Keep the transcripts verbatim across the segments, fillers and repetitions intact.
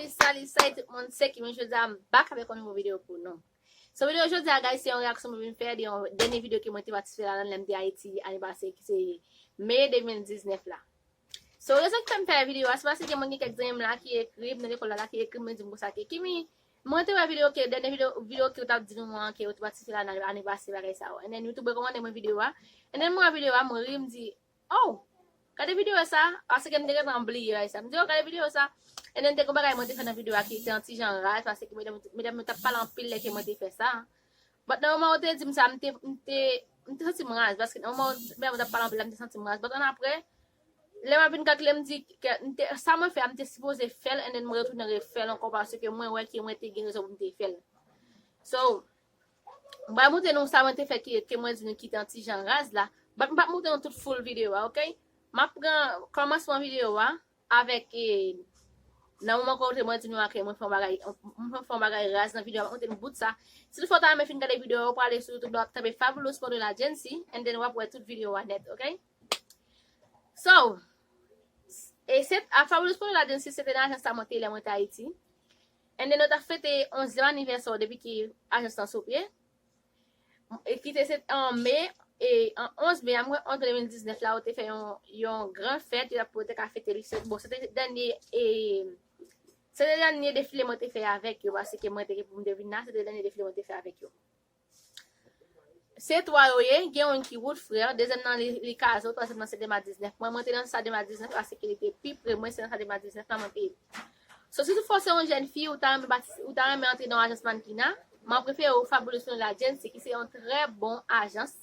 Salut, salut tout moun, se Kimi, jodi a m back avèk yon nouvo videyo pou nou. So, videyo jodi a, guys, se yon reyaksyon mwen vin fè de yon dènye videyo ke mwen te patisipe ladan lè m te Ayiti ane pase, ki se me de mil diznèf la. So, rezon ki fè m fè videyo a, se paske mwen gen kèk zanmi m la ki ekri m nan lekòl la, la ki ekri m, yo di m konsa ke, Kimi, mwen te wè videyo ke, dènye videyo, videyo ke w t ap di nou an, ke w te patisipe ladan ane pase, bagay sa yo. And then, YouTube rekòmande mwen videyo a. And then, mwen wè videyo a, mwen ri, m di, oh, gade videyo sa, paske m te gentan bliye bagay sa. M di, oh, gade videyo sa. And then, te gon bagay mwen te fè nan videyo a ki te yon ti jan raz, paske medam, medam yo t ap pale anpil lè ke mwen te fè sa. But nan moman ou te di m sa, m te, m te, m te santi m raz, paske nan moman medam yo t ap pale anpil la, m te santi m raz. But annapre, lè m ap vin kalkile, m di ke m te, sa mwen fè a, m te sipoze fè l, and then mwen retounen refè l ankò, paske mwen wè ke mwen te gen rezon pou m te fè l. So, m pral montre nou sa mwen te fè ki, ke mwen di nou ki te yon ti jan raz la. But m p ap montre nou tout full videyo a, ok? M ap pran kòmansman videyo a avèk, e, nan moman kote mwen di nou a ke mwen fè yon bagay, mwen fè yon bagay raz nan videyo a, m ap montre nou bout sa. Si toutfwa w ta renmen fin gade videyo a, ou prale sou YouTube la, w ap tape Fabulous Model Agency, and then w ap wè tout videyo a nèt, ok? So, e se a Fabulous Model Agency, se te nan ajans sa mwen te ye lè mwen te Ayiti. And then, nou t ap fete onzyèm anivèsè depi ke ajans lan sou pye. E ki te se an me, e an onz me, a mwen onz me de mil diznèf la, yo te fè yon, yon gran fèt, yo t ap, pou yo te ka fete li. Se, bon, se te dènye, e, se te dènye defile mwen te fè avèk yo, paske mwen te gen pou m te vin la, se te dènye defile mwen te fè avèk yo. Se twa yo ye, gen youn ki Wood Frère, dezyèm nan li, li Kazo, twazyèm nan se Dema diznèf. Mwen, mwen te nan sa Dema diznèf paske li te pi pre mwen, se nan sa Dema diznèf la mwen te ye. So, si toutfwa w se yon jèn fi, ou ta renmen bati-, ou ta renmen antre nan ajans mannkena, mwen prefere w Fabulous Model Agency, ki se yon trè bon ajans.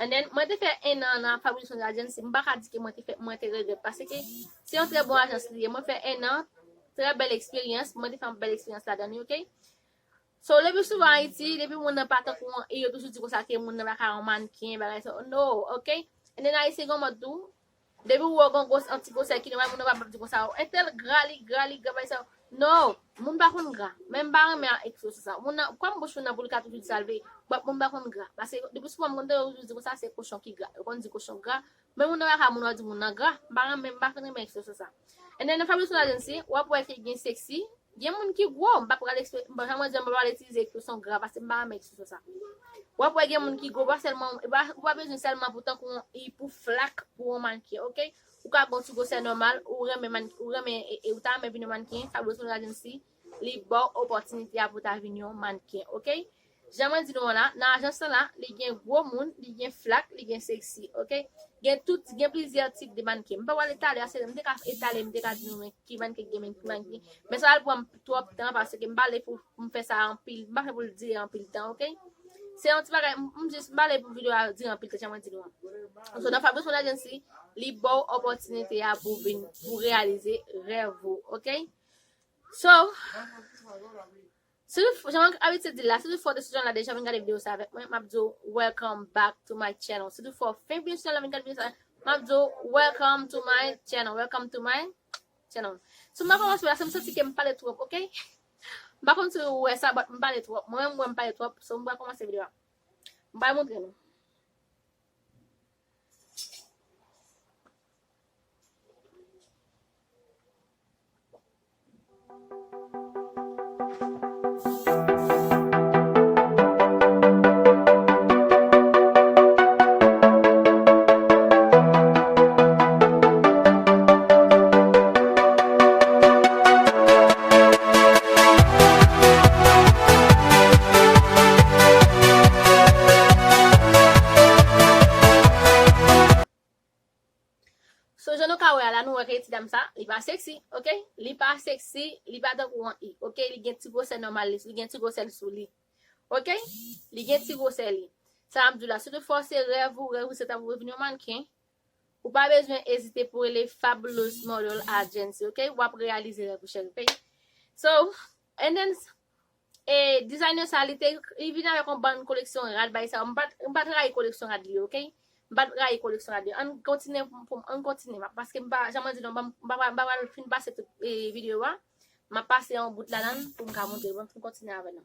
And then, mwen te fè en an nan Fabulous Model Agency, m pa ka di ke mwen te fè, mwen te regrèt, paske se yon trè bon ajans li ye. Mwen fè en an, trè bèl eksperyans, mwen te fè yon bèl eksperyans ladan li, ok? So, le pi souvan Ayiti, depi moun nan pa tankou an, e yo toujou di konsa ke moun nan pa ka yon mannken, bagay sa, no, ok? And then Ayisyen gen yon mòd tou, depi w wè w gen yon gwos, yon ti gwosè ki nòmal, moun nan pa ap di konsa, entèl gra, li gra, li gra, bagay sa, no, moun pa konn gra. Men m pa renmen ekspresyon sa. Moun nan, kòm bouch moun nan pou l ka toujou di sa l vle, but moun pa konn gra. Paske le pi souvan moun nan yo toujou di konsa se kochon ki gra. Yo konn di kochon gra, men moun nan pa ka moun nan di moun nan gra. M pa renmen, m pa konn renmen ekspresyon sa. And then nan Fabulous Model Agency, w ap wè ke gen sexy, gen moun ki gwo, m pa pral ekspe-, m pa, jan mwen di, m pa pral itilize ekspresyon gra, paske m pa renmen ekspresyon sa. W ap wè gen moun ki gwo, pa sèlman, e pa, ou pa bezwen sèlman pou tankou, e pou flak, pou yon mannken, ok? Ou ka gen yon ti gwosè nòmal, ou renmen mann-, ou renmen, e, e ou ta renmen vin yon mannken, Fabulous Model Agency, li ba w opòtinite a pou ta vin yon mannken, ok? Jan mwen di nou an la, nan ajans lan la, li gen gwo moun, li gen flak, li gen sexy, ok? Gen tout, gen plizyè tip de mannken. M pa pral etale, paske m te ka etale, m te ka di nou men ki mannken gen, men ki mannken. Men sa pral pran m twòp tan, paske m pa vle pou m fè sa anpil, m pa vle pou l dire anpil tan, ok? Se yon ti bagay, m, m jis, m pa vle pou videyo a dire anpil tan, jan mwen di nou an. So, nan Fabulous Model Agency, li ba w opòtinite a pou vin, pou reyalize rèv ou, ok? So, si w, jan mwen abitye di l la, si w fè desizyon la deja, vin gade videyo sa avèk mwen, m ap di w, welcome back to my channel. Si w fè desizyon la, vin gade videyo sa, m ap di w, welcome to my channel, welcome to my channel. Si m pa kòmanse la, se m santi ke m pale twòp, ok? M pa konn si w wè sa, but m pale twòp. Mwen menm, m wè m pale twòp, so m pral kòmanse videyo a. M pral montre nou. So, jan nou ka wè a la, nou wè ke ti dam sa, li pa sexy, ok? Li pa sexy, li pa tankou yon i, ok? Li gen ti gwosè nòmal li, li gen ti gwosè l sou li, ok? Li gen ti gwosè li. Sa m ap di w la, si toutfwa se rèv ou, rèv ou se ta pou vin yon mannken, ou pa bezwen ezite pou rele Fabulous Model Agency, ok? W ap reyalize rèv ou, cheri, ok? So, and then, e, designer sa, li te, li vin avèk yon bann koleksyon rad, bay sa, m pa t, m pa t rayi koleksyon rad li, ok? M pa t rayi koleksyon rad li. Ann kontinye pou, pou, ann kontinye, m ap, paske m pa, jan mwen di nou, m pa, m pa, m pa pral fin pase tout, e, videyo a. M ap pase yon bout ladan l pou m ka montre, bon, pou m kontinye avè nou.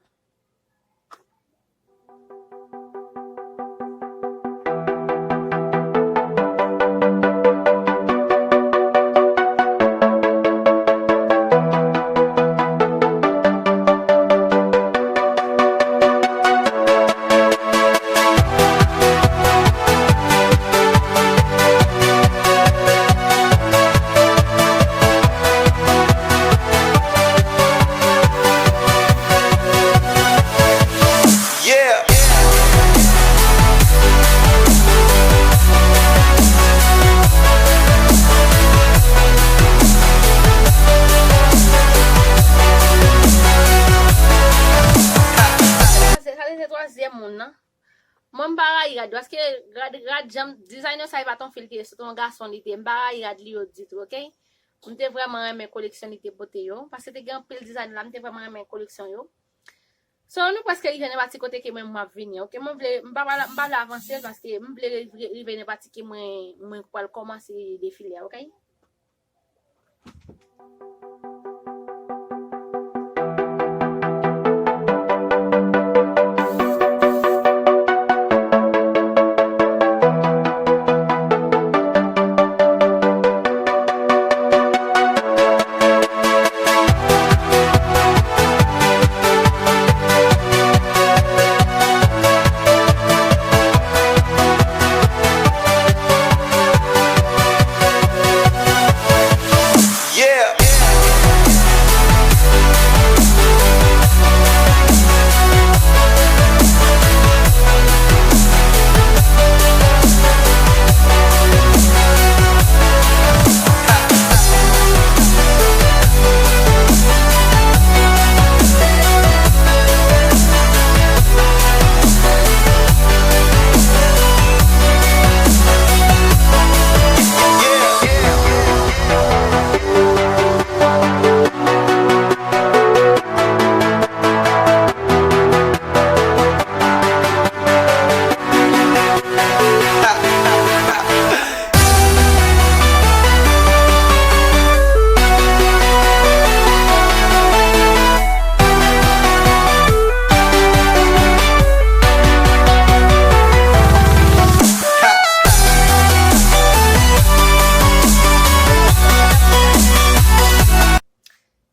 rad yo. Paske rad, rad jan designer sa e pa t yon fi l te ye, se t yon gason li te ye. M pa rayi rad li yo ditou, ok? M te vrèman renmen koleksyon li te pote yo. Paske te gen anpil designer la, m te vrèman renmen koleksyon yo. So, nou prèske rive nan pati kote ke mwen m ap vini, ok? Mwen vle, m pa, m pa vle avanse l paske m vle rive, rive nan pati ke mwen, mwen pral kòmanse defile a, ok?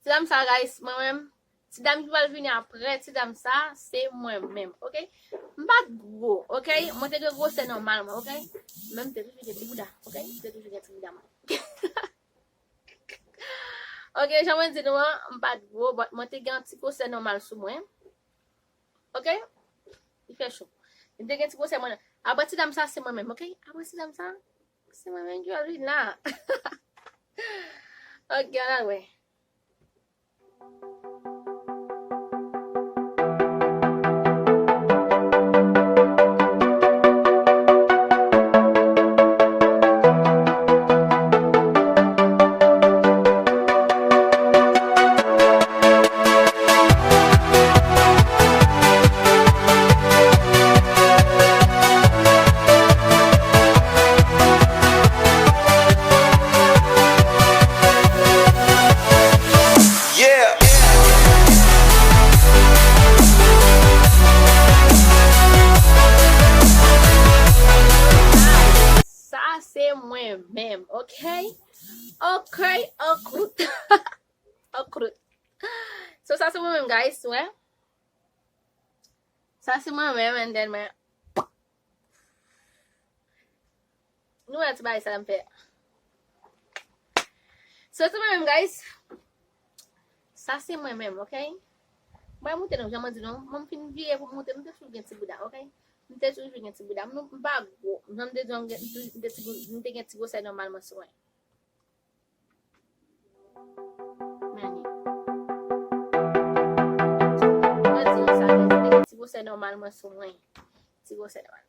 Ti dam sa, guys, mwen menm, ti dam ki pral vini apre ti dam sa, se mwen menm, ok? M pa t gwo, ok? Mwen te gen gwosè nòmal mwen, ok? Men m te toujou gen ti bouda, ok? M te toujou gen ti bouda mwen. Ok, jan mwen di nou an, m pa t gwo, but mwen te gen yon ti gwosè nòmal sou mwen. Ok? Li fè cho. M te gen ti gwosè mwen. Apre ti dam sa, se mwen menm, ok? Apre ti dam sa, se mwen menm ki pral vin la. Ok, ann al wè. Yeah. Sa se mwen menm, ok? Ok, an kout. An kout. So, sa se mwen menm, guys, wè. Sa se mwen menm, and then mwen. Nou wè ti bagay sa m fè. So, se mwen menm, guys. Sa se mwen menm, ok? Mwen moute nou, jan mwen di nou, mwen m fin vire pou m moute, m te toujou gen ti bouda, ok? M te toujou gen ti bouda. M, m pa gwo. Jan m te di w, m gen, m te, m te ti gwo-, m te gen ti gwosè nòmal mwen sou mwen. Men li. Mwen di nou sa, guys, m te gen ti gwosè nòmal mwen sou mwen. Ti gwosè nòmal.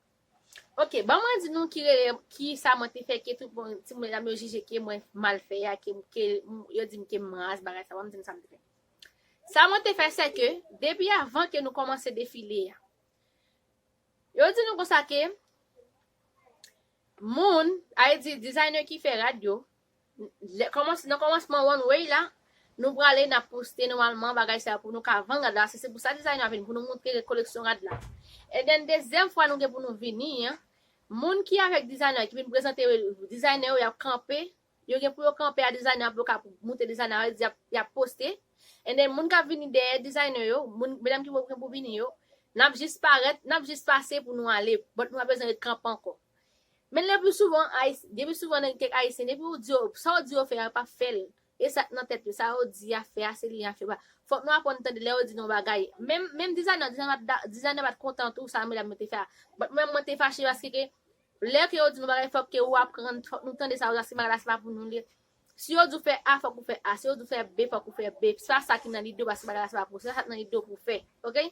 Ok, ban mwen di nou ki rere, ki sa mwen te fè ke tout moun, ti medam yo jije ke mwen mal fè a, ke, ke yo di m ke m raz, bagay sa, ban m di nou sa m te fè. Sa mwen te fè, se ke depi avan ke nou kòmanse defile a, yo di nou konsa ke moun, a di designer ki fè rad yo, lè, kòmans-, nan kòmansman runway la, nou prale, n ap poste nòmalman bagay sa yo pou nou ka vann rad la. Se, se pou sa designer a vin, pou nou montre koleksyon rad la. And then, dezyèm fwa nou gen pou nou vini an, moun ki avèk designer, ki vin prezante yo, designer yo, y ap kanpe, yo gen pou yo kanpe a designer an pou yo ka montre designer a, y ap, y ap poste. And then, moun k ap vini dèyè designer yo, moun, medam ki gen pou vini yo, n ap jis parèt, n ap jis pase pou nou ale, but nou pa bezwen ret kanpe ankò. Men le pli souvan, Ayis-, depi souvan nan kèk Ayisyen, depi ou di yo, sa ou di yo fè a, yo p ap fè l. E sa k nan tèt yo, sa yo di y ap fè a, se li y ap fè. Fòk nou aprann tande lè yo di nou bagay. Menm, menm designer, designer pa t da-, designer pa t kontan tou sa medam yo te fè a. But mwen, mwen te fache paske ke lè ke yo di nou bagay, fòk ke ou aprann, fòk nou tande sa yo di a, se bagay la, se pa pou nou li. Si yo di w fè A, fòk ou fè A. Si yo di w fè B, fòk ou fè B. Se pa sa ki nan lide w, paske bagay la, se pa pou, se pa sa k nan lide w pou w fè. Ok?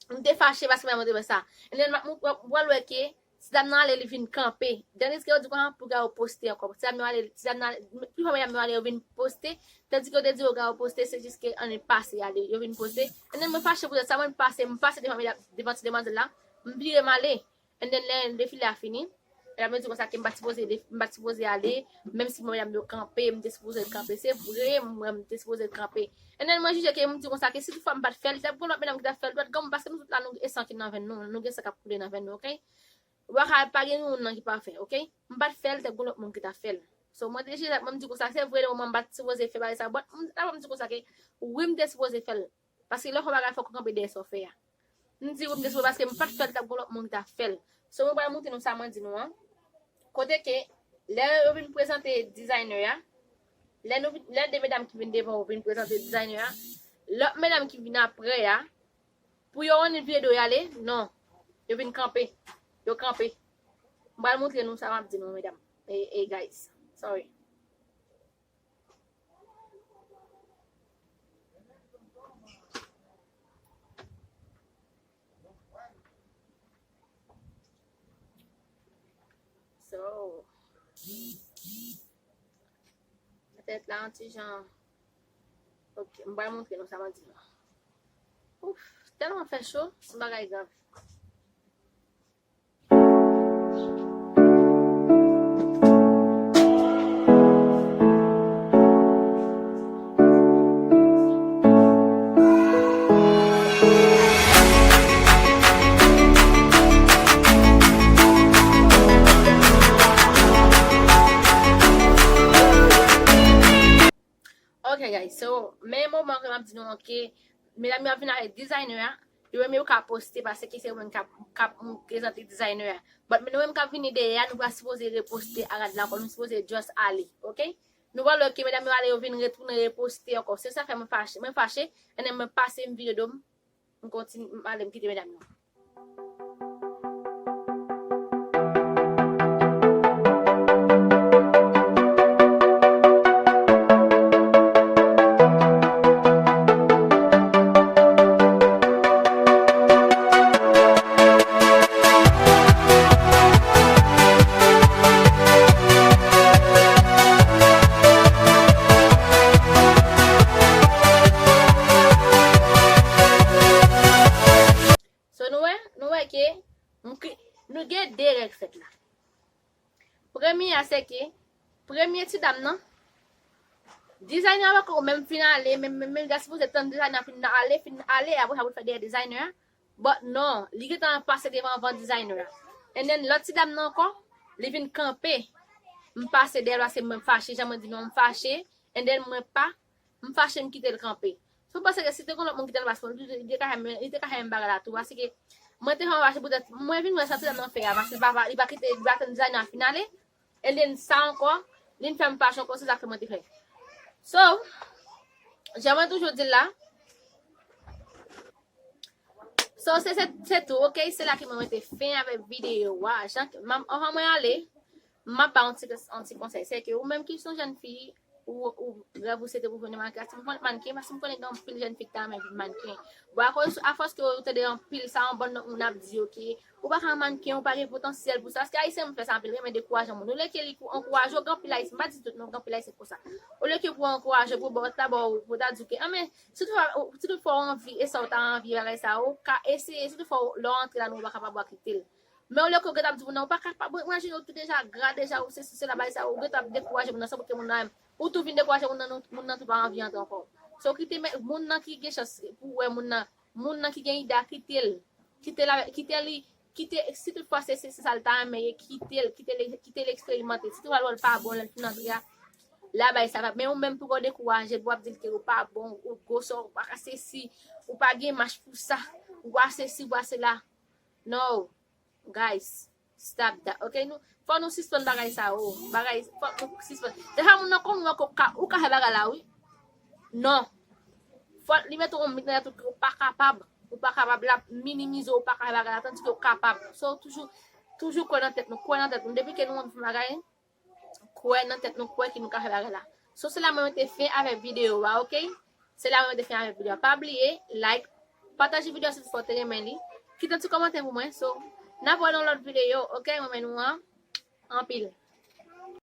M te fache paske medam yo te fè sa. And then, m, m, m pral wè ke ti dam nan ale, li vin kanpe. Tandiske yo di konsa pou gade yo poste ankò. Ti dam yo ale, ti dam nan ale, plizyè medam yo ale, yo vin poste. Tandiske yo te di yo gade yo poste, se jis ke ann pase ale, yo vin poste. And then mwen fache poutèt sa, mwen pase, m pase devan medam, devan ti demwazèl la. M vire m ale. And then lè defile a fini, medam yo di konsa ke m pa t sipoze, m pa t sipoze ale, menm si medam yo kanpe, m te sipoze kanpe. Se vre, mwen, m te sipoze kanpe. And then mwen jije ke m di konsa ke si toutfwa m pa t fè l, t ap gen lòt medam ki t ap fè l, dwèt granmoun, paske nou tout la, nou gen san ki nan venn nou, nou gen san k ap koule nan venn nou, oke? Ou pa ka pa gen youn nan ki pafè, oke? M pa t fè l, t ap gen lòt moun ki t ap fè l. So, mwen te jije, mwen m di konsa, se vre, le moman m pa t sipoze fè bagay sa, but m, la, m di konsa ke wi, m te sipoze fè l. Paske lè w fè bagay, fòk ou kanpe dèyè sa w fè a. M di wi, m te sipoze, paske m pa t fè l, t ap gen lòt moun ki t ap fè l. So, mwen pral montre nou sa mwen di nou an. Kote ke, lè yo vin prezante designer a, lè nou, lè de medam ki vin devan ou vin prezante designer a, lòt medam ki vin apre a, pou yo annik vide do y ale, non. Yo vin kanpe. Yo kanpe. M pral montre nou sa m ap di nou, medam. E, e, guys. Sorry. So, petèt la, yon ti jan. Ok, m pral montre nou sa m ap di nou. Ouf, tèlman fè cho, se yon bagay grav. Ok, guys, so, men moman ke m ap di nou an ke medam yo ap vin avèk designer a, yo menm yo ka poste paske se yo menm k ap, k ap prezante designer a. But nou menm k ap vini dèyè a, nou pa sipoze reposte a rad la ankò, nou sipoze just ale, ok? Nou pral wè ke medam yo ale, yo vin retounen reposte ankò. Se sa fè mwen fache, mwen fache, and then mwen pase m vire do m, m kontinye, m ale, m kite medam yo. So, nou wè, nou wè ke nou, nou gen de règ fèt la. Premye a, se ke, premye ti dam nan, designer an poko menm fin ale, menm, menm, menm, li ta sipoze tann designer an fin ale, fin ale, apre sa pou l fè dèyè designer an. But non, li gentan pase devan van designer an. And then, lòt ti dam nan ankò, li vin kanpe. M pase dèyè l paske mwen fache, jan mwen di nou, m fache. And then, mwen pa M fache, m kite l kanpe. Si w panse ke si te gen lòt moun ki te nan plas mwen, li te ka fè m, li te ka fè menm bagay la tou. Paske mwen te fè m fache poutèt mwen vin wè sa ti dam nan fè a, paske li pa, li pa kite, li pa tann designer an fin ale. And then sa ankò, li fè m fache ankò, se sa k fè mwen te fè. So, jan mwen toujou di l la, so, se, se, se tou, ok? Se la ke mwen mete fen avèk videyo a. Jan, m, anvan mwen ale, m ap ba yon ti, yon ti konsèy. Se ke ou menm ki se yon jèn fi, ou, ou rèv ou se te pou vin nan makiyaj, m konn mannken, paske m konnen gen anpil jèn fi ki ta renmen vin mannken. Bon, akoz, afòs ke ou tande anpil sa, yon bann lòt moun ap di yo ke ou pa ka mannken, ou pa gen potansyèl pou sa. Paske ayisyen, m fè sa anpil, renmen dekouraje moun. Olye ke li pou ankouraje w, gen anpil ayisyen, m pa di tout non, gen anpil ayisyen konsa. Olye ke pou ankouraje w, pou ba w, ta ba w, pou ta di w ke, ah, men, si toutfwa, si toutfwa w anvi, e sa w ta anvi, bagay sa, ou ka eseye, si toutfwa w, lè w antre la, non, ou pa kapab, w a kite l. Men olye ke w gentan ap di moun nan, ou pa kapab, imajine w te deja gra, deja, ou sesi, sela, bagay sa, ou gentan ap dekouraje moun nan, san pou ke moun nan, ou tou vin dekouraje moun nan, non, moun nan tou pa anvi antre ankò. So, kite men, moun nan ki gen chans pou wè moun nan, moun nan ki gen ide a, kite l. Kite l avè, kite li, kite, si toutfwa se, se, se sa l ta renmen ye, kite l, kite l, kite l eksperimante. Si toutfwa l wè l pa bon, lè l fin antre a, la bagay sa va. Men ou menm pou w dekouraje, pou w ap di l ke ou pa bon, ou gwosè, ou pa ka sesi, ou pa gen mach pou sa, ou pa sesi, ou pa sela. No, guys, stop that, ok? Nou, fò nou sispann bagay sa yo. Bagay, fò nou sispann. Defwa moun nan konn ou ankò, ou ka, ou ka fè bagay la, wi. Non. Fò li mete yon mit nan tèt ou ke ou pa kapab. Ou pa kapab, l ap minimize w, ou pa ka fè bagay la, tandiske ou kapab. So, toujou, toujou kwè nan tèt nou, kwè nan tèt nou. Depi ke nou anvi fè bagay, kwè nan tèt nou, kwè ke nou ka fè bagay la. So, se la mwen mete fen avèk videyo a, ok? Se la mwen mete fen avèk videyo a. Pa bliye, like, Pataje videyo a si w te renmen li. Kite yon ti kòmantè pou mwen. So, n ap wè nan lòt videyo, oke? Mwen renmen nou an anpil.